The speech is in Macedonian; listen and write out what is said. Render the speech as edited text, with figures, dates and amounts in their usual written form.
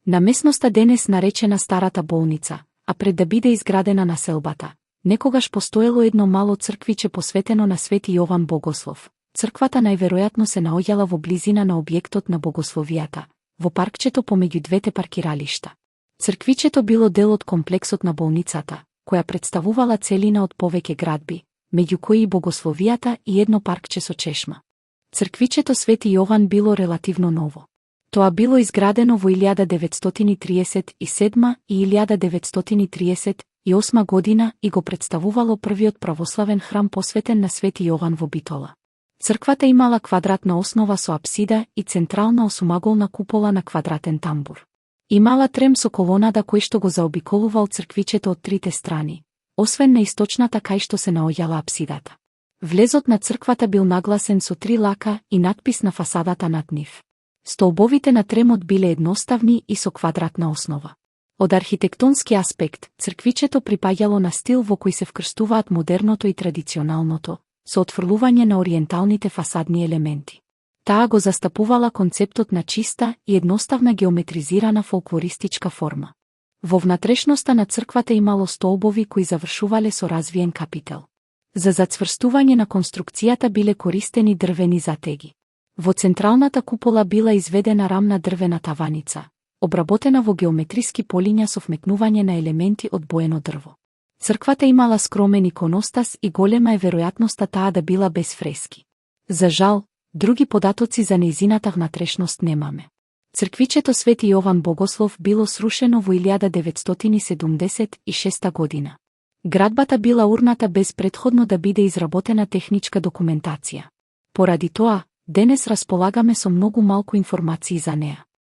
На местноста денес наречена Старата болница, а пред да биде изградена населбата, некогаш постоело едно мало црквиче посветено на Свети Јован Богослов. Црквата најверојатно се наоѓала во близина на објектот на богословијата, во паркчето помеѓу двете паркиралишта. Црквичето било дел од комплексот на болницата, која представувала целина од повеќе градби, меѓу кои и богословијата и едно паркче со чешма. Црквичето Свети Јован било релативно ново. Тоа било изградено во 1937 и 1938 година и го представувало првиот православен храм посветен на Свети Јован во Битола. Црквата имала квадратна основа со апсида и централна осумаголна купола на квадратен тамбур. Имала трем со колонада кој што го заобиколувал црквичето од трите страни, освен на источната кај што се наоѓала апсидата. Влезот на црквата бил нагласен со 3 лака и надпис на фасадата над нив. Столбовите на тремот биле едноставни и со квадратна основа. Од архитектонски аспект, црквичето припаѓало на стил во кој се вкрстуваат модерното и традиционалното, со отфрлување на ориенталните фасадни елементи. Таа го застапувала концептот на чиста и едноставна геометризирана фолклористичка форма. Во внатрешноста на црквата имало столбови кои завршувале со развиен капител. За зацврстување на конструкцијата биле користени дрвени затеги. Во централната купола била изведена рамна дрвена таваница, обработена во геометриски полиња со вмекнување на елементи од боено дрво. Црквата имала скромен иконостас и голема е веројатноста таа да била без фрески. За жал, други податоци за нејзината внатрешност немаме. Црквичето Свети Јован Богослов било срушено во 1976 година. Градбата била урната без претходно да биде изработена техничка документација. Поради тоа, денес располагаме со многу малку информации за неа.